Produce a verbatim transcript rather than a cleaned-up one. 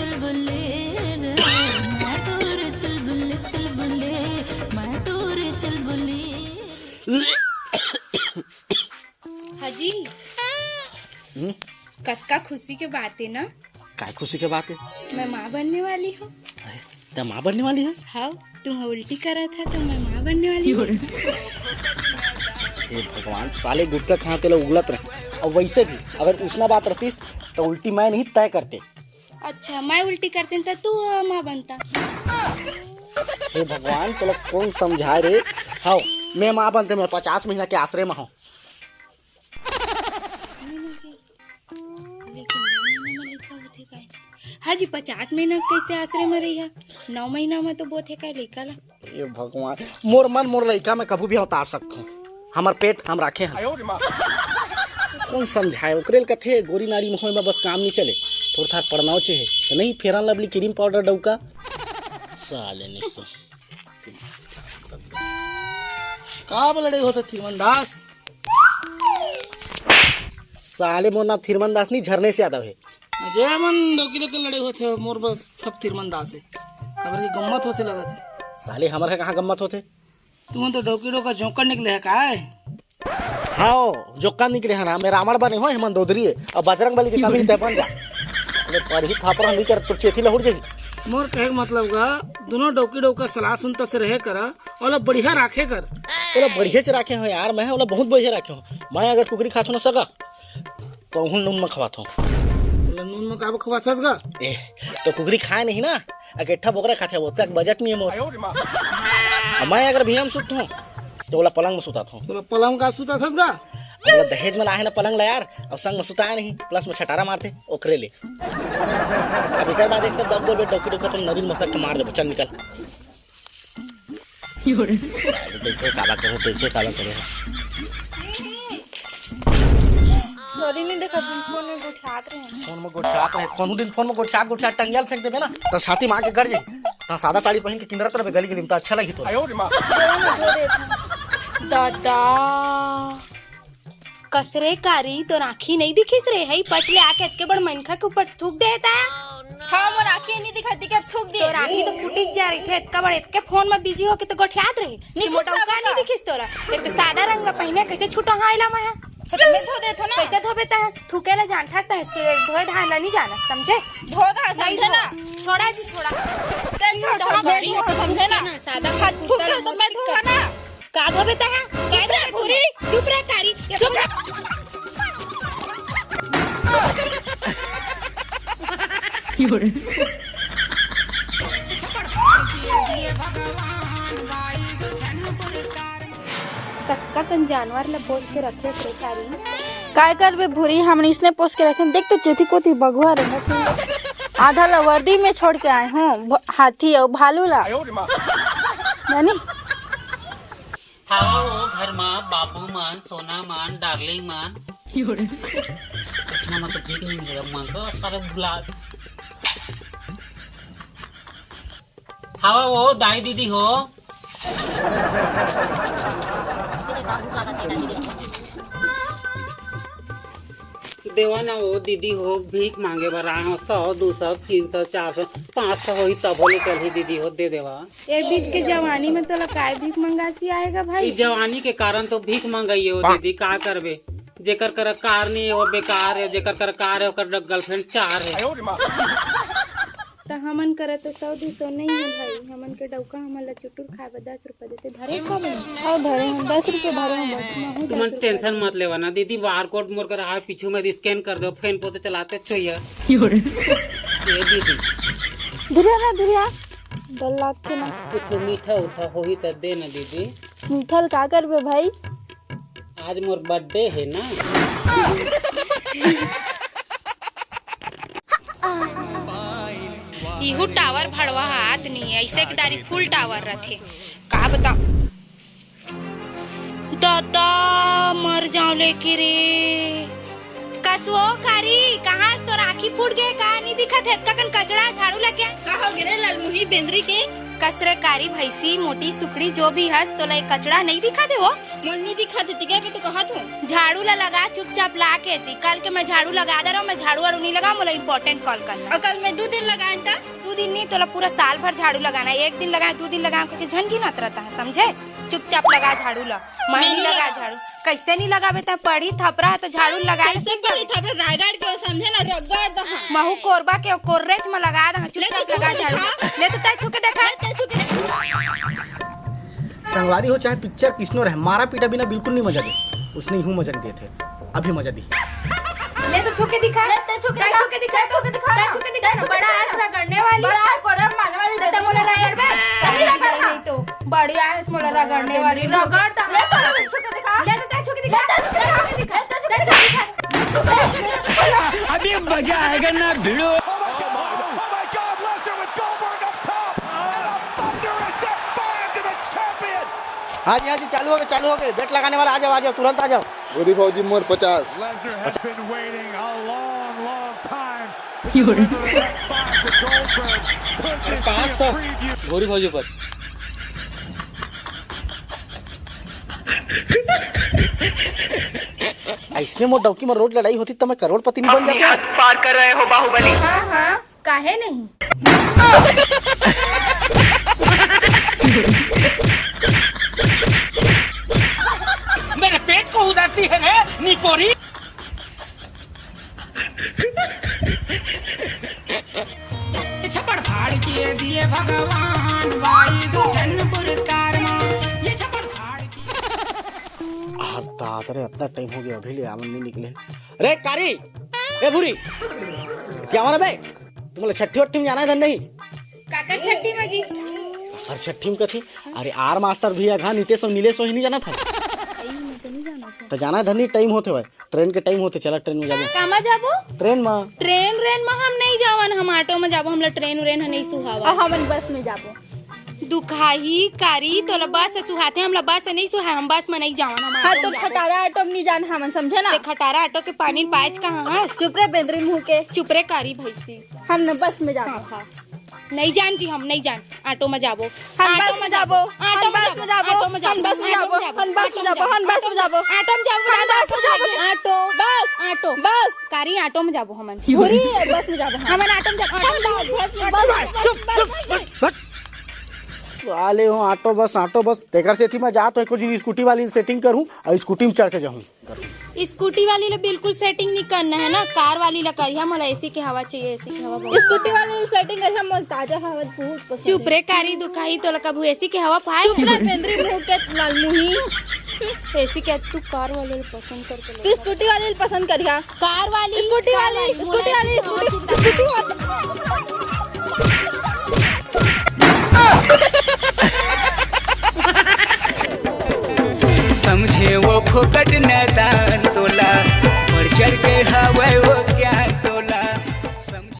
चुलबुले रे, मैं टोर चुलबुले, चुलबुले, मैं टोर चुलबुले। हाजी, हम्म? कतका खुशी के बात है ना? काय खुशी के बात है? मैं माँ बनने वाली हूँ। अरे, तैं माँ बनने वाली है? हाँ, तू उल्टी करा था तो मैं माँ बनने वाली हूँ। हे भगवान, साले गुटखा खा तेला उगलत रहे। अब वैसे भी अगर उसना बात रहतीस तो उल्टी मैं नहीं, तैं करते। अच्छा, मैं उल्टी करते तो तू, अ, माँ बनता। हे भगवान, तोला कौन समझाए रे? हाँ, मैं माँ बनते, मैं पचास महीना के आश्रय में हूँ। लेकिन नौ महीना में लइका होथे काय? हाँ जी, पचास महीना कैसे आश्रय में रही है? नौ महीना में तो बोथे काय लइका ला? ये भगवान, मोर मन मोर लइका में कभू भी अवतार सकथों। हमर पेट हम राखे हन। कौन समझाए ओकरे ल कथे, गोरी नारी में होय में बस काम नहीं चले, थोड़ थार पढ़नाव चेहे। तो नहीं, फेरन लवली क्रीम पाउडर डौका। साले नहीं तो। का बोल रहे हो तो थीमन दास? साले मोर नाम थीरमन दास नहीं, झरने से यादव है। अजय मन दो किलो के लड़े होते हो, मोर बस सब थीरमन दास है। हमर के गम्मत होते लगा थे। साले हमर के कहाँ गम्मत होते? तुमन तो डौकी डौका जोकर निकले है का है? हाँ, जोकर निकले है ना, मैं रावण बने हो, हेमन दोदरी है। अब बजरंग बली के कमी ते बन जा। साले पर ही थापड़ हम नहीं कर, तो चेथी लहुड़ जाही। मोर कहे के मतलब गा, दोनों डौकी डौका सलाह सुनता से रहे करा, ओला बढ़िया राखे कर। ओला बढ़िया से राखे हो यार, मैं ओला बहुत बढ़िया राखे हो। मैं अगर कुकरी खाथो ना सगा, तो हूँ नून में खवाथो। ओला नून में काबर खवाथस गा? ए, तो कुकरी खाए नहीं ना, अकेठा बोकरा खाथे, वो तक बजट नहीं है मोर। अब मैं अगर भैया में सुतथो, तो ओला पलंग में सुताथो। ओला पलंग का सुताथस गा? अब ओला दहेज में लाहे ना पलंग ला यार, और संग में सुताए नहीं, प्लस में छटारा मारते, ओकरे ले। अब एकर बाद एक शब्द अब बोलबे, डौकी डौका तो नरिल मसक के मार देबो, चल निकल। देखे काला करे, देखे काला करे। नरिल नहीं देखा, तुम फोन में गोठियात रहे हैं। फोन में गोठियात रहे, कोनो दिन फोन में गोठियात, गोठियात टंगिया ल फेंक देबे ना, तो छाती मार के गड़ जाई। तो सादा साड़ी पहन के किंदरत रहबे गली गली में, तो अच्छा लगी तो। दादा, कसरे कारी तोर आँखी नहीं दिखिस रे, हई पच ले आके अतके बड़ मनखा के ऊपर थूक देता। हाँ, मोर आँखी नहीं दिखत, दिखत थूक दिए। तोर आँखी तो फूटिच जा रही थे, अतका बड़, अतके फोन में बिजी होके तो गोठियात रही। नहीं, मोटा उका नहीं दिखिस तोरा। एक तो सादा रंग ला पहिने, कैसे छूटा हाँ एला मैं। तो मैं धो देथो ना। कैसे धोबे तैं? थूके ला जानथस तैं, धोए धान ला नहीं जानस, समझे? धो धा, नहीं समझे ना? छोड़ा जी, छोड़ा। तैं छोड़, धो, मैं धो, समझे ना? सादा हाथ थूक दे तो मैं धोवा ना। का धोबे तैं? चुप रह, भूरी। चुप रह, कारी। चुप रह। कतका कन जानवर ल पोस के रखे थे कारी। काय करबे भूरी, हमन इसने पोस के रखे। देख तो चेती कोती बघवा रहत हे। आधा ल वर्दी में छोड़ के आए हों, भ-, हाथी अउ भालू ला। जानी? हवा वो घर मा बाबू मन, सोना मन, डार्लिंग मन। इसना मतलब ठीक नहीं मिलेगा, मन तो सारे भुला दे। हवा वो दाई दीदी हो। देवा ना वो दीदी हो, भीख मांगे बर आए हो, सौ, दू सौ, तीन सौ, चार सौ, पाँच सौ होही तब होले चलही दीदी हो, दे देवा। ए बीच के जवानी में तोला काय भीख मंगासी आएगा भाई? ई जवानी के कारण तो भीख मंगाई हो दीदी, का करबे? जेकर करा कार नहीं है वो बेकार है, जेकर करा कार है ओकर गर्लफ्रेंड चार है। त हमन करा तो सौ दू सौ नहीं है भाई, हमन के डौका हमन ला चुटुर खाए बर दस रुपया देते, धरे का बने? अउ धरे हम दस रुपया धरे हम बस, महू तुमन दस रुपया टेंशन दे। मत लेवा ना दीदी, बार कोड मोर करा हाथ पीछू में स्कैन कर दो, फेन पोते चलाते छोइया। ये दीदी। दुरिया ना दुरिया, डर लागथे ना। कुछ मीठा उठा होही त दे ना दीदी। मीठा ल का करबे भाई? आज मोर बर्थडे है ना। इहू टावर भड़वा हाथ नहीं है, ऐसे एक दारी फुल टावर रथे। का बता? दादा, मर जाओ लेके रे। कसवो कारी, कहाँ से तोर आँखी फूट गए? का नहीं दिखत है? अतका कन कचड़ा झाड़ू लग गया। का हो गे रे ललमुही बेंदरी के? कसरे कारी भैंसी, मोटी सुकड़ी, जो भी हस, तोला ये कचड़ा नहीं दिखा दे वो? मोला नहीं दिखा देती क्या, मैं तो कहा थों। झाड़ू ला लगा चुपचाप ला के ती। कल के मैं झाड़ू लगा दे रहा हूँ, मैं झाड़ू वाड़ू नहीं लगा, मोला important call करना। और कल मैं दो दिन लगाए था। दो दिन नहीं, तोला पूरा साल भर झाड़ू लगाना है। एक दिन लगाए, दो दिन लगाए, क्योंकि झन गिनत रहता है, समझे? चुपचाप लगा झाड़ू ला। मैं नहीं लगा झाड़ू। कैसे नहीं लगाबे? तैं पढ़ी थपरा है तो झाड़ू लगा कैसे पढ़ी थपरा? रायगढ़ के वो समझे ना, रगड़ दहा। महू कोरबा के कोर्रेच में लगा दहा। चुपचाप लगा झाड़ू। ले तो तैं छुके देखा। ले तो छुके देखा। संगवारी हो चाहे पिक्चर किसनो रहे, मारा पीटा बिना बिल्कुल नहीं मजा दे। उसने यूं मजा नहीं देते, अभी मजा दी। ले तो छुके दिखा। ले तो छुके दिखा। छुके दिखा। छुके दिखा। बड़ा आस रगड़ने वाली। बड़ा आस कोरम मारने वाली। तो मोला रगड़ बे। नहीं तो। बढ़िया है, मोला रगड़ने वाली, रगड़ तो। ले तो छू के दिखा। ले तो तैं छू के दिखा। ले तो छू के दिखा। ले तो छू के दिखा। अभी मजा आएगा ना भिड़ो। Oh my God, Lesnar with Goldberg up top. And a thunderous F five to the champion. हाँ जी, हाँ जी, चालू हो गए, चालू हो गए। Bet लगाने वाला आ जाओ, आ जाओ, तुरंत आ जाओ। भूरी फौजी मोर पचास। Lesnar has been waiting a long, long time. पाँच सौ। भूरी भौजी पर। ऐसने मोर डौकी में रोज लड़ाई होती त मैं करोड़पति नहीं बन जाता। पार कर रहे हो बाहुबली। हाँ हाँ, काहे नहीं? मेरे पेट को उधरती है रे निपोरी। ये छप्पड़ फाड़ के दिए भगवान, भाई दू ठन पुरस्कार मा। ये छप्पड़ फाड़ के। हाँ, दादा रे, इतना टाइम हो गया, अभी ले आवन नहीं निकले। अरे कारी, ए भूरी, क्या हो रहा बे? तुमला छट्ठी वट्ठी में जाना है धन नहीं? काकर छट्ठी में जी? हर छट्ठी में कथी? अरे आर मास्टर भैया घा नितेश और नीलेश वही नहीं जाना था। तो जाना है धन नहीं, टाइम होते हुए। ट्रेन के टाइम होथे, चला ट्रेन में जाबो। कामा जाबो? ट्रेन में। ट्रेन, ट्रेन में हम नहीं जावन, हम ऑटो में जाबो, हमला ट्रेन उरेन ह नहीं सुहावा। और हमन बस में जाबो। दुखाही कारी, तोला बस से सुहाथे, हमला बस से नहीं सुहाय, हम बस में नहीं जावन, हम हाँ, ऑटो तो में जाबो। खटारा ऑटो में नहीं जान हमन, समझे ना? ते खटारा ऑटो के पानी पायच कहाँ हस? चुप रे बेंदरी मुंह के। चुप रे कारी भैंसी। हम न बस में जाबो। हाँ, हाँ। नहीं जान जी, हम नहीं जान। ऑटो में जाबो। हम बस में जाबो। ऑटो में जाबो। हम बस में जाबो। हम बस में जाबो। हम बस में जाबो। ऑटो में जाबो। हम बस में जाबो। ऑटो। बस। ऑटो। बस। कारी ऑटो में जाबो हमन। भूरी बस में जाबो। हमन ऑटो में जाबो। ऑटो में जाबो। बस में, बस में, बस में, बस में। साले हो, ऑटो बस, ऑटो बस। तेकर सेती मैं जात हो, एको झिन स्कूटी वाली सेटिंग करूँ और स्कूटी में चढ़ के जाऊँ। स्कूटी वाली ला बिल्कुल सेटिंग नहीं करना है ना, कार वाली ला करिहा। मोला एसी के हवा चाहिए, एसी के हवा बहुत। स्कूटी वाली सेटिंग करिहा, मोला ताजा हवा बहुत पसंद चुप है। रे कारी दुखाही, तोला कभू एसी के हवा पाए? चुप रे बेंदरी मुंह के लाल मुही। एसी के तू कार वाले ला पसंद करके ले। तू स्कूटी वाली ला पसंद करिहा। कार वाली, स्कूटी वाली, स्कूटी वाली, स्कूटी, स्कूटी वाली। समझे वो फोकट नैदान तोला, बढ़ चढ़ के